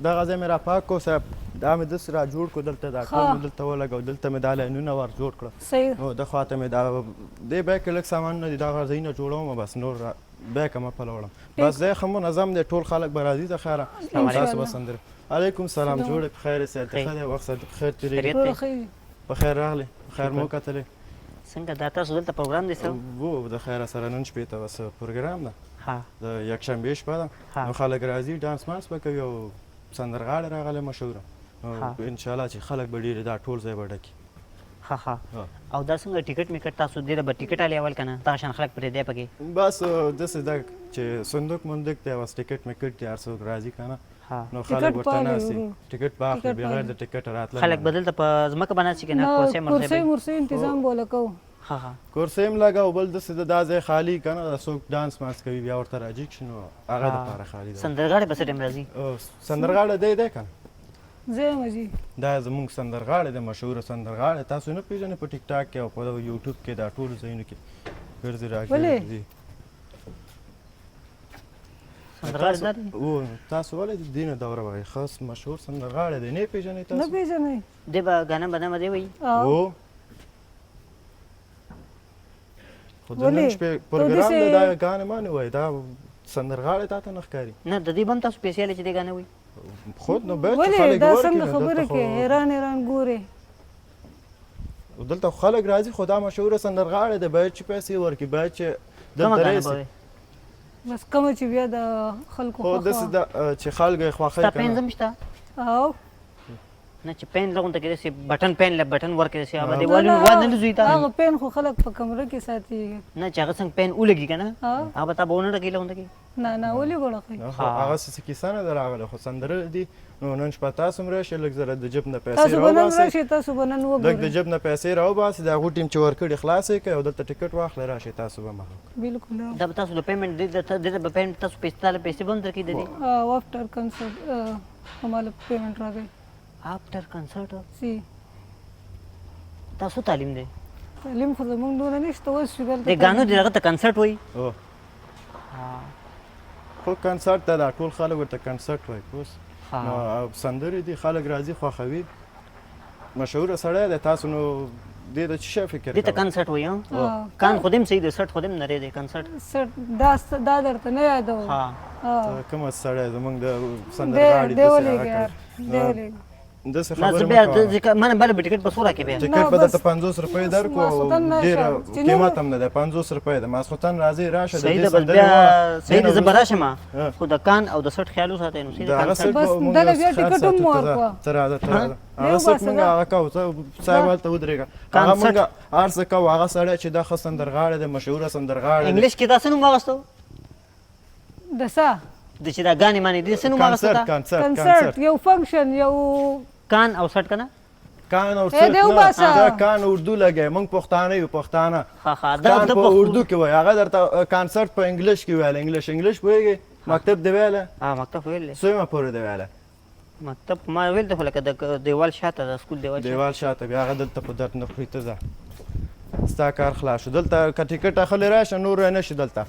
دغه ځای مې را پاک کو صاحب، دا مې داسې را جوړ کړو، دلته دا ټول مې دلته ولګو، دلته مې دا لاینونه ور جوړ کړه. نو د خواته مې دا دې بیک کې لږ سامانونه دي، دغه ځایونه جوړوم، بس نور بیا که مه پله وړم. بس ځای ښه منظم دی، ټول خلک به راځي د خیره. تاسو به سندرې. علیکم سلام، جوړ په خیر یې؟ ښه دی، وخت په خیر تېرېږي؟ په خیر راغلې، په خیر مو کتلې. څنګه دا تاسو دلته پروګرام دی څه؟ وو د خیره سره نن شپې ته بس پروګرام ده، د یکشنبې شپه ده، نو خلک راځي، ډانس مانس به کوي او سندرغاړی راغلی مشهوره، نو انشاءالله چې خلک به ډېر، دا ټول ځای به ډکي. ښه ښه، او دا څنګه ټیکټ میکټ تاسو دې له به ټیکټ الې اول که نه دغه شان خلک پرېږدی پکې؟ بس داسې ده چې صندوق مندوق دی، بس ټیکټ میکټ دی، هر څوک راځي که نه، نو خلک ورته ناست دي، ټیکټ به اخلي، بغیر د ټیکټ راتلل. خلک به دلته په ځمکه به ناست شي که نه کرسۍ مرسۍ؟ کرسۍ مرسۍ انتظام به لګوو. ښه ښه، کرسۍ هم لګوو. بل داسې ده دا ځای خالي که نه، څوک ډانس مانس کوي بیا ورته راجیګ شي، نو هغه دپاره خالي ده. سندرغاړی به څه ټایم راځي؟ سندرغاړی دی دی که نه زه یم جي، دا زموږ سندرغاړی دی، مشهوره سندرغاړی، تاسو نه پېژنئ؟ په ټیک ټاک کې او په یوټیوب کې دا ټولو ځایونو کې ګرځي راګرځي. سندرغاړی دا دی؟ او تاسو ولې د دې نه دوره وایئ؟ ښه مشهور سندرغاړی دی، نه پېژنئ تاسو؟ نه پېژنئ. دی به ګانه به نه دی وایي؟ هو، خو د نن شپې پروګرام دی، دا ګانې ما نه وایي، دا سندرغاړی تا ته نه ښکاري؟ نه، د دې به هم تاسو پیسې اخلئ چې دی ګانه وایي؟ خود نو باید چې خلک دا څنګه خبرې کوې، حیران حیران ګورې. دلته خلک راځي، خو دا مشهوره سندرغاړی دی، باید چې پیسې ورکړي، باید چې دلته راشي. بس کومه چې بیا د خلکو خو داسې ده چې خلک یې خوښوي. ستا پین زم شته؟ او نه چې پین لغونته کې داسې بټن پین له بټن ورکړي داسې هغه دیوالونو وا نه لوزوي تا. هغه پین خو خلک په کمره کې ساتي. نه چې هغه څنګه پین ولګي که نه، هغه به تا به ونه ډکوي لغونته کې؟ نه نه، ولې به ډکوي؟ هغه څه کیسه نه ده راغلې، خو سندره دي. نو نن شپه تاسو هم راشئ، لږ زره د جیب نه پیسې راوباسئ. تاسو به نن وګورئ، لږ د جیب نه پیسې راوباسئ، د هغو ټیم چې ورکړي خلاص یې کړئ او دلته ټیکټ واخلئ، راشئ تاسو به مخه. بالکل، دا به تاسو د پیمنټ دې ته به پیمنټ تاسو پیسې تاله پیسې به هم درکړي د دې؟ آفټر کنسرت هماله پیمنټ راکوي. آفټر کنسرت؟ سي. تاسو تعلیم دی؟ تعلیم خو زمونږ دونه نشته اوس چې دلته د ګانو دې هغه ته کنسرت وایي؟ خو کنسرت ده، دا ټول خلک ورته کنسرت وایي. اوس نو سندرې دي، خلک راځي، خوښوي، مشهوره سړی دی. تاسو نو دې د څه شي فکر دې ته کنسرت وایي؟ کان خو دې هم صحیح دی، سټ خو دې هم نری دی. کنسرت سټ دا دا درته نه یادوم. کوم سړی زمونږ د سندرغاړي داسې هغه کړی؟ داسې خبرې مه کوه. ما نه بله به ټیکټ په څو راکړې؟ بیا ټیکټ به درته 50 روپۍ درکړو، ډېر قیمت هم نه دی، 50 روپۍ دی. ماسخوتن راځئ، راشه د دې سندرې واوره. صحیح ده، زه به راشم، خو د کان او د سټ خیال وساتئ. نو صحیح ده، هغه سټ بس دله بیا ټیکټ هم ورکړه. ته راځه، ته راځه، هغه سټ مونږ هغه کوو. ته صاحب هلته ودرېږه، هغه مونږ هر څه کوو. هغه سړی چې دا ښه سندرغاړی دی، مشهوره سندرغاړی دی. انګلیش کې دا څه نوم واغستو؟ د څه د چې دا ګانې مانې دي څه نوم واغسته؟ کنسرت، کنسرت، یو فنکشن، یو کان او سټ کنه؟ کان او سټ نه، دا کان اردو لګی، مونږ پښتانه یو، پښتانه. ښه ښه، دا په اردو کې وایي، هغه درته کنسرت په انګلیش کې ویل. انګلیش انګلیش پوهېږې؟ مکتب دې ویلی؟ ها، مکتب ویلی. څویمه پورې دې ویلی؟ مکتب ما ویل دی، خو لکه د دیوال شاته، د سکول دیوال دیوال شاته. بیا هغه دلته په درد نه خوري. ته ځه، ستا کار خلاص شو. دلته که ټیکټ اخلې راشه، نور نه شي دلته.